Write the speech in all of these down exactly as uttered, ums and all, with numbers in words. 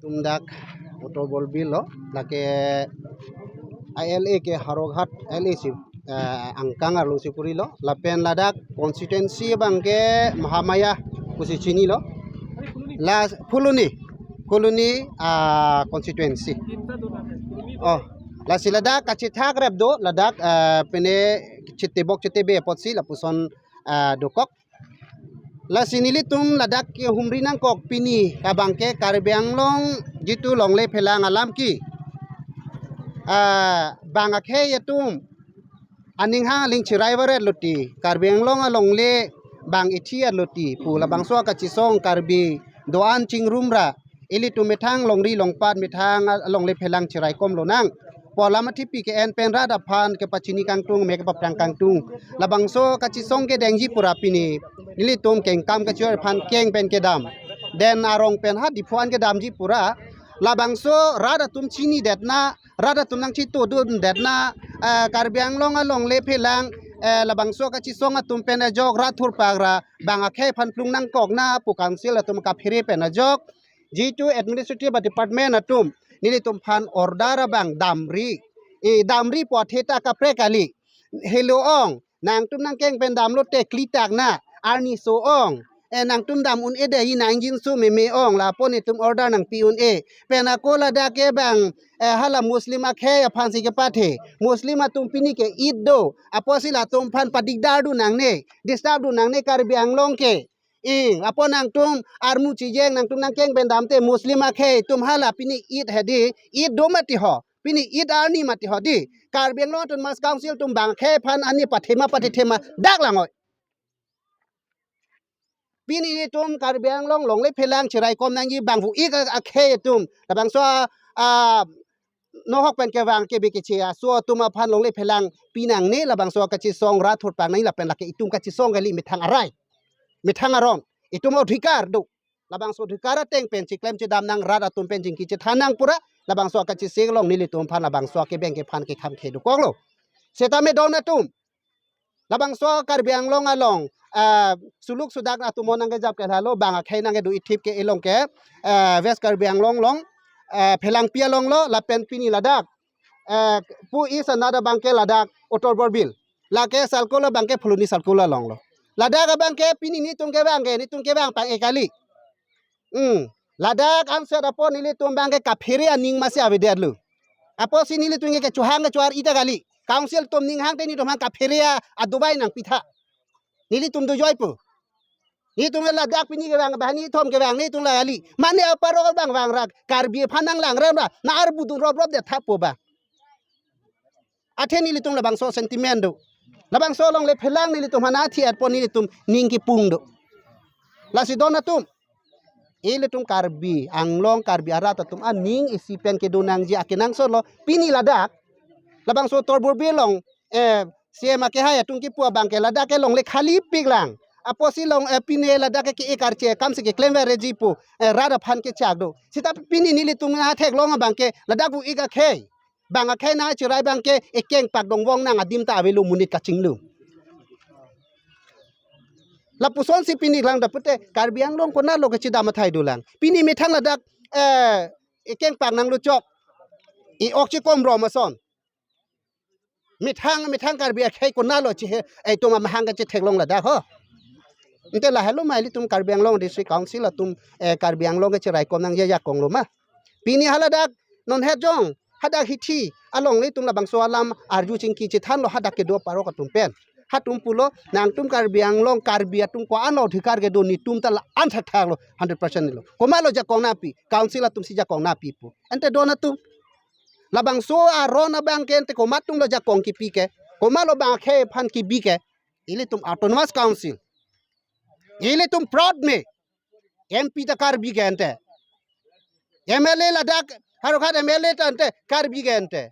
Tum dak Uttor Borbil lo, lake a L A ke Howraghat L A si, eh, angkang arlo si puri lo, lapen ladak constituency abangke Mahamaya pusi chini lo. La Phuloni, Phuloni, ah, constituency. Oh, lasi ladak kachethak rep do, ladak, eh, pine chetebok chetebe apotsi lapuson, ah, dokok. Lasi nelitum ladak kehumri nangkok pini abangke Karbi Anglong jitu longle phelang alam ke, ah, bang akhei atum aning hang aling chirai varet lo ti, Karbi Anglong alongle bang ithi lo ti pu labangso kachesong Karbi do-an chingrum ra ilitum methang longri longpat methang alongle phelang chirai kom lonang. Pu alam athipi ke-en pen rat aphan kepachini kangtung, me kepaphrang kangtung. Labangso kachesong kedengji pura pini nelitum kengkam kachor aphan keng pen kedam. Den arong pen ha Diphu an kedamji pura. Labangso rat atum chinidetna, rat atum nangchitudundetna, eh, Karbi Anglong alongle phelang, eh, labangso kachesong atum pen ajok rat thurpak ra bang akhei aphan plung nangkokna pu council atum kaphere pen ajok jitu administrative department atum nelitum aphan order abang damri. E damri pu athe ta kaprek kali. Helo ong, nangtum nangkeng pen damlote klitak na, arni so ong. E nangtum dam un-e dei, nang ingjinso meme ong, lapu netum order nangpi un-e. Pen ako ladak ke bang, eh, hala Muslim akhei aphan si kepathe. Muslim atum pini ke Eid do, apotsi latum aphan padigdar dun nangne, disturb dun nangne Karbi Anglong ke. Ing, apot nangtum armu chijeng nangtum nangkeng pen damte Muslim akhei atum hala pini Eid hedi, Eid do mati ho, pini Eid arni mati ho di. Karbi Anglong Autonomous Council atum bang akhei aphan ani pathema pathethema dak langoi. Pini netum Karbi Anglong longle phelang chirai kom nangji bang vo-ik akhei atum labangso, ah, nohok pen kevang kebe keche aso atum aphan longle phelang pinangne, labangso kachesong rat thurpak nangji lapen lake itum kachesong kali, methang arai, methang arong, itum odhikar do. Labangso odhikar ateng pen chiklem chedam nang, rat atum pen chingki chethan nang pura. Labangso kachesik along nelitum aphan labangso kebeng kephan kekham khe dokok lo. Setame don atum, labangso Karbi Anglong along, eh, suluk sudak atum nangkejap ke lalo, bang akhei nangkedo ithip ke elong ke, eh, West Karbi Anglong along, eh, phelangpi along lo, lapen pini ladak, eh, pu East anat abangke ladak Uttor Borbil, lake circle abangke Phuloni circle along lo. Ladak abangke pini netum kevang ke, netum kevang pang-e kali. Hmm. Ladak anset apot nelitum abangke kaphere aning masi avedetlo. Apotsi nelitum ke kechohang kechohar ita kali. Council atum ning hangte netum hang kaphere a, adubai nangpitha. Nelitum do joipo. Netum ladak pini kevang, bahani thom kevang netum la kali. Mane aparo bang vang ra, Karbi aphan nanglang rem ra, na arbu dun rop rop det thapo ba. Athe nelitum labangso sentiment do. Labangso longle phelang nelitum hana thi apot nelitum ning kipung do. Lasi don atum, ilitum Karbi Anglong, Karbi arat atum aning isi pen kedo nangji akenangsot lo. Pini ladak, labangso Uttor Borbil along, eh, C M akehai atum kipu abangke ladak ke longle khali pik lang. Apotsi long, eh, pine ladak ke, ke-e karche akam si keklem vereji pu, eh, rat aphan kechak do. Seta pini nelitum nangtheklong abangke ladak vo-ik akhei, bang akhei nangchirai abangke ekeng pak dongvong nang adim ta avelo, monit kachinglum. Lapuson si pini lang dapute Karbi Anglong konatlo kachedam athai dolang. Pini methang ladak, eh, ekeng pak nanglo chok, e-ok chekom rom ason. Methang, methang Karbi akhei konatlo chehe, eh, itum amahang kachetheklong ladak ho. Ante lahelo ma ilitum Karbi Anglong District Council atum, eh, Karbi Anglong kacherai kom nangji ajakong lo ma. Pini haladak non het jong, hadak hithi along ilitum labangso alam arju chingki chethanlo hadak kedo parok atum pen. Hatum pulo, nangtum Karbi Anglong, Karbi atum ko-an lo odhikar kedo, netum ta la-an thakthak lo, hundred percent lo. Komatlo jakong nangpi, council atum si jakong nangpi pu. Ante don atum, labangso aron abangke ante komat atum lo jakong kipi ke, komatlo bang akhei aphan kibi ke, ilitum Autonomous Council. Ilitum proud me, M P ta Karbi ke ante. M L A ladak, Howraghat M L A ta ante, Karbi ke ante.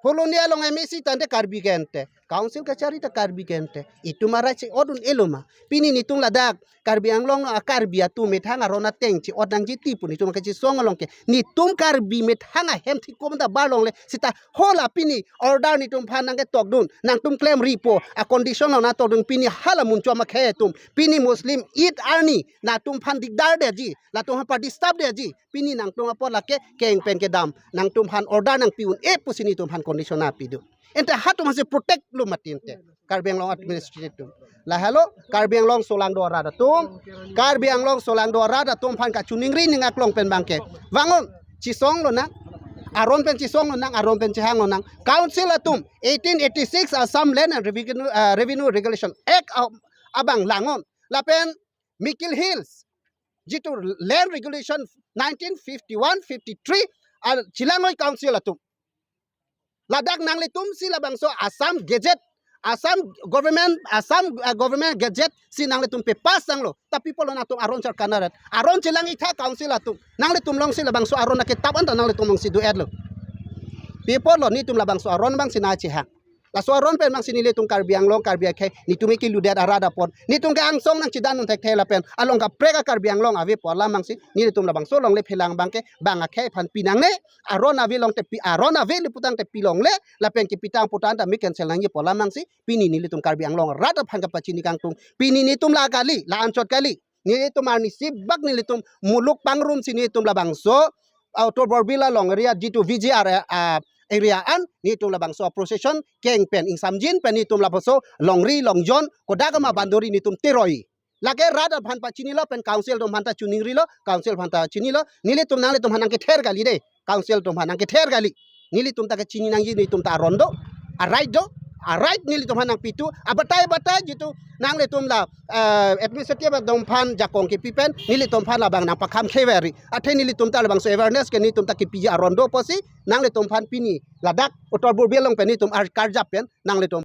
Phuloni along M A C ta ante Karbi ke ante. Council kachari ta Karbi ke ante. Itum arai che-ot un-elo ma. Pini netum ladak Karbi Anglong a-Karbi atum methang aron ateng che-ot nangji ti pu netum kachisong along ke. Netum Karbi methang ahem thik komda bar longle. Seta hala pini order netum aphan nangketokdun. Nangtum klemripo. A-condition lo nangtokdun pini hala munchom akhei atum. Pini Muslim Eid arni. Nangtum aphan dikdar detji. Latum aphan pa-disturb detji. Pini nangtum apot lake keng pen kedam. Nangtum aphan order nangpi un-e pusi netum aphan condition nangpidun. Ante hatum aphansi protect lo mati ante. Karbi Anglong administrative atum. Lahelo, Karbi Anglong solangdo arat atum. Karbi Anglong solangdo arat atum aphan kachiningri ning aklong pen abangke. Vangon, chisong lonang. Aron pen chisong lonang, aron pen chehang lonang. Council atum, eighteen eighty-six Assam Land and Revenue, uh, Revenue Regulation Act, uh, abang langon. Lapen Mikir Hills, jitu Land Regulation nineteen fifty-one fifty-three, al chilangoi council atum. Ladak nanglitumsi labangso Assam Gazette, Assam government, Assam, uh, government gazette si nanglitum pe-pass tanglo. Tapi pulo nangtum aron char kanaret. Aron chelang-iktha council atum. Nanglitum alongsi labangso aron aketap anta nanglitum alongsi do-etlo. Pi apotlo netum labangso aron abangsi nangchehang. Laso aron pen abangsi nelitum Karbi Anglong, Karbi akhei, netum ke keludet arat apot. Netum ke angsong nangchedandun thekthe lapen. Along kaprek a-Karbi Anglong ave pu alam abangsi. Nelitum labangso longle phelang abangke, bang akhei aphan pinangne. Aron ave longte pi, aron ave le putangte pi longle. Lapen kepitang putangta mi cancel nangji pu alam abangsi. Pini nelitum Karbi Anglong arat aphan kapachini kangtung. Pini netum la kali, la anchot kali. Nelitum arnisi bak nelitum muluk pangrumsi netum labangso Outer Borbil along area jitu V G R, ah, area an netum labangso procession keng pen ingsamjin pen netum labangso longri longjon kodak ama bandori netum teroi. Lake rat aphan pachinilo pen council atum aphanta chiningrilo, council aphanta chinilo, nelitum nanglitum aphan nangkether kali de, council atum aphan nangkether kali. Nelitum ta kachini nangji netum ta aron do, a-right do, a-right nelitum aphan nangpitu, abatai batai jitu nanglitum la, eh, administrative atum aphan jakong kepi pen, nelitum aphan labang nangpakhamkhe veri. Athe nelitum ta labangso awareness ke netum ta kepiji aron do pusi, nanglitum aphan pini ladak Outer Borbil along pen netum ar karjap pen, nanglitum